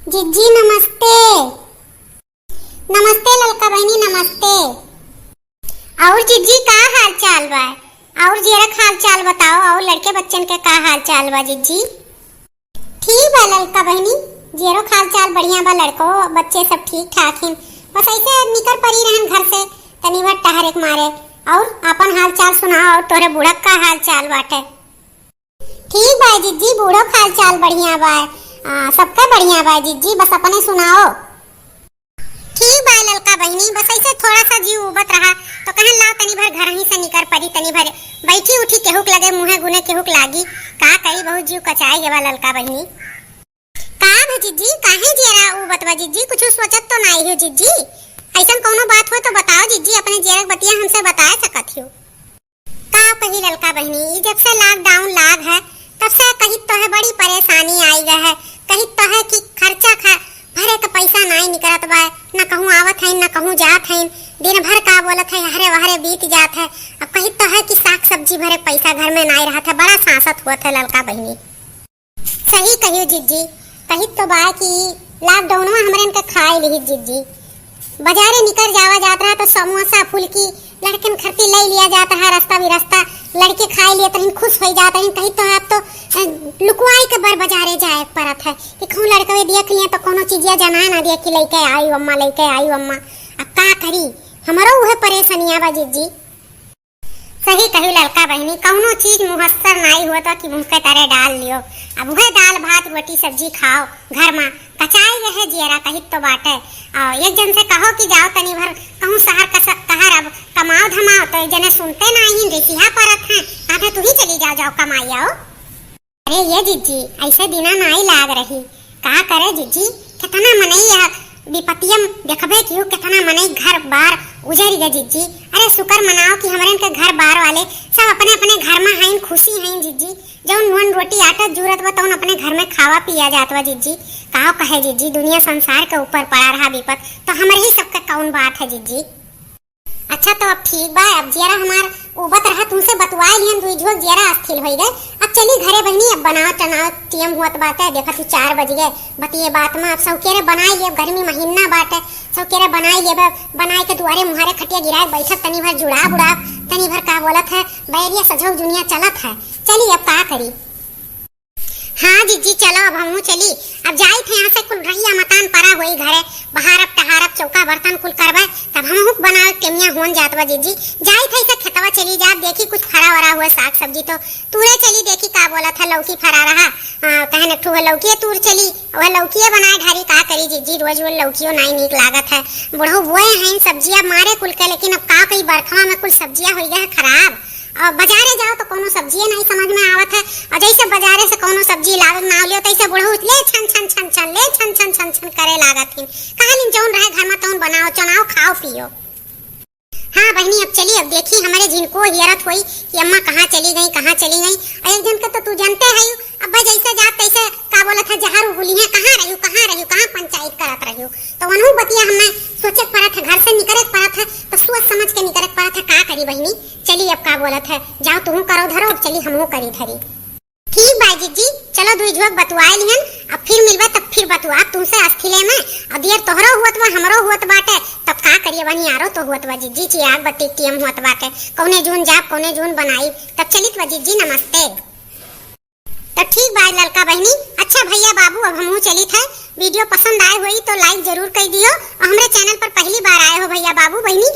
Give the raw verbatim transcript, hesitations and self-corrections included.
जिज्जी नमस्ते। नमस्ते ललका बहिनी, नमस्ते। और जिज्जी का हाल चाल बा? और जियरा के हाल चाल बताओ, और लड़के बच्चन के का हाल चाल बा जिज्जी? ठीक बा ललका बहिनी, जियरो के हाल चाल बढ़िया बा, लड़को बच्चे सब ठीक ठाक हैं। बस ऐसे निकर परी रहन घर से तनी भर टहरे के मारे। और आपन हाल चाल सुनाओ, और तोहरे बूढ़ा का हाल चाल बाटे? ठीक बा जिज्जी, बूढ़ो के हाल चाल बढ़िया बा। आ, सबका बढ़िया बा जिज्जी, बस अपने सुनाओ। ठीक बा ललका बहिनी, बस ऐसे थोड़ा सा जीव उबत रहा तो कहन लाओ तनी भर घर ही से निकर परी, तनी भर बैठी उठी केहू के लगे, मुँहे गुने केहू के लागी। का करी, बहुत जीव कचाई गवा ललका बहिनी। का भा जिज्जी, काहे जियरा उबत बा जिज्जी? कुछ सोचत तो नाई हो जिज्जी? ऐसन कौनो बात हो तो बताओ जिज्जी, अपने जियरा के बतिया हमसे बताए सकत हो। का कही ललका बहिनी, ई जब से lockdown लाग है तब से कहित तो है बड़ी परेशानी आई गए है। कहित तो है कि खर्चा खा भरे के पैसा नाई निकलत बा, न कहूँ आवत है न कहूँ जात है, दिन भर का बोलत है हरे वहरे बीत जात है। अब कहित तो है कि साग सब्जी भरे पैसा घर में नाई रहत है, बड़ा सांसत होत है ललका बहिनी। सही कहियो जिज्जी, कहित तो बा कि lockdown में हमरन के खाए लिहित जिज्जी। बाजारे निकर जावा जात रहा तो समोसा फुलकी लड़कन खरती ले लिया जात रहा, रास्ता भी रास्ता लड़के खाए लिए तहिन खुश हो जात रहिन। कहित तो अब तो, अ, लुकवाई के बर बाजारे जाए के परत है कि कहूँ लड़कवे देख लिए तो कोनो चीजिया जनाए ना दिया कि लेके आई अम्मा, लेके आई अम्मा। अब का करी, हमरो उहे परेशानिया बा जिज्जी। सही कही ललका बहिनी, कौनो चीज मुहस्सर नाई हुआ तो कि मुँह के तरे डाल लियो। अब उहे दाल भात रोटी सब्जी खाओ, घर मा कचाई रहे जियरा कहित तो बाटे। और एक जन से कहो कि जाओ तनी भर कहूँ शहर का स-, कहर अब कमाओ धमाओ, तो एक जने सुनते नाई, रिसिया परत हैं, आधे तू ही चली जाओ, जाओ कमाई आओ। अरे ये जिज्जी, ऐसे दिना नाई लाग रही, का करे जिज्जी, कितना मनई यह विपतियम देखबे कियो, कितना मनई घर बार उजर गए जिज्जी। अरे शुक्र मनाओ कि हमरन के घर बार वाले सब अपने अपने घर में हईन, खुशी हईन जिज्जी। जौन नून रोटी आटा जूरत बा तौन अपने घर में खावा पिया जात बा जिज्जी। काव कहे जिज्जी, दुनिया संसार के ऊपर पड़ा रहा विपत, तो हमरे ही सबके कौन बात है जिज्जी। अच्छा, तो अब ठीक बा, अब जियरा हमार उबत रहा, तुमसे बतुआए लिहन, दुई झोंक जियरा अस्थिर होई गए। अब चली घरे बहिनी, अब बनाओ टनाओ टियम हुअत बाटे, देखत ही चार बज गए। बतिये बात में अब सौकेरे बनाई लेब, गर्मी महीना बाटे, सौकेरे बनाई लेब, बनाई के दुआरे मुहारे खटिया गिराए बैठब, तनी भर जुड़ाब उड़ाब, तनी भर का बोलत है, बैरिया सझौ दुनिया चलत है। चली अब का करी। हाँ जिज्जी, चलो अब हमहू चली। अब जाई थे यहाँ से, कुल रहिया मकान परा होई घरे, बहारब टहारब चौका बर्तन कुल करबे, तब हमहू के बनावे टेमिया होन जात बा जिज्जी। जाई थे से खेतवा चली जाब, देखी कुछ फरा वरा हुआ साग सब्जी तो तूरे चली, देखी का बोलत है, लौकी फरा रहा, आ, तहन एक ठो लौकी तूर चली, वह लौकिए बनाए ढारी, का करी जिज्जी, रोज रोज लौकियो नाई नीक लागत है। बुढ़ऊ बोए हैं सब्जिया मारे कुल के, लेकिन अब का कही, बरखवा में कुल सब्जिया होई गए है खराब। और बाजारे जाओ तो कोनो सब्जिए नहीं समझ में आवत है, और जैसे बाजारे से कोनो सब्जी लावे के नाव लियो, तैसे बुढ़ऊ ले छन छन छन छन, ले छन छन छन छन करे लागत हिन। कहलिन जौन रहे घर में तौन बनाओ, चनाओ, खाओ पियो। हाँ बहिनी, अब चली, अब देखी हमरे जिनको हियरत होई कि अम्मा कहाँ चली गई, कहाँ चली गई। और एक जन के तो तू जानते है, अब भाई जैसे जात तैसे का बोलत है, जहर उगुली है, कहाँ रहियो, कहाँ रहियो, कहाँ पंचायत करत रहियो। तो वनहु बतिया हमें सोचे के परत है, घर से निकरे के परत है, तो सोच समझ के निकरे के परत है, का करी बहिनी। चली अब का बोलत है, जाओ तुहू करो धरो, अब चली हमहू करी धरी। ठीक बा जिज्जी, चलो दुई झोंक बतुआए लिहन, अब फिर मिलबे तब फिर बतुआ तुमसे अस्थिले में। अब दियर तोहरो हुअत बा, हमरो हुअत बाटे, तब का करिए, बनियारो तो हुअत बा जिज्जी, चिराग बत्ती टियम हुअत बाटे, कौने जून जाब, कौने जून बनाई, तब चलित बा जिज्जी, नमस्ते। तो ठीक बा ललका बहिनी। अच्छा भैया बाबू, अब हमहू चलित है, video पसंद आए होई तो like जरूर कर दियो, और हमरे channel पर पहली बार आए हो भैया बाबू बहिनी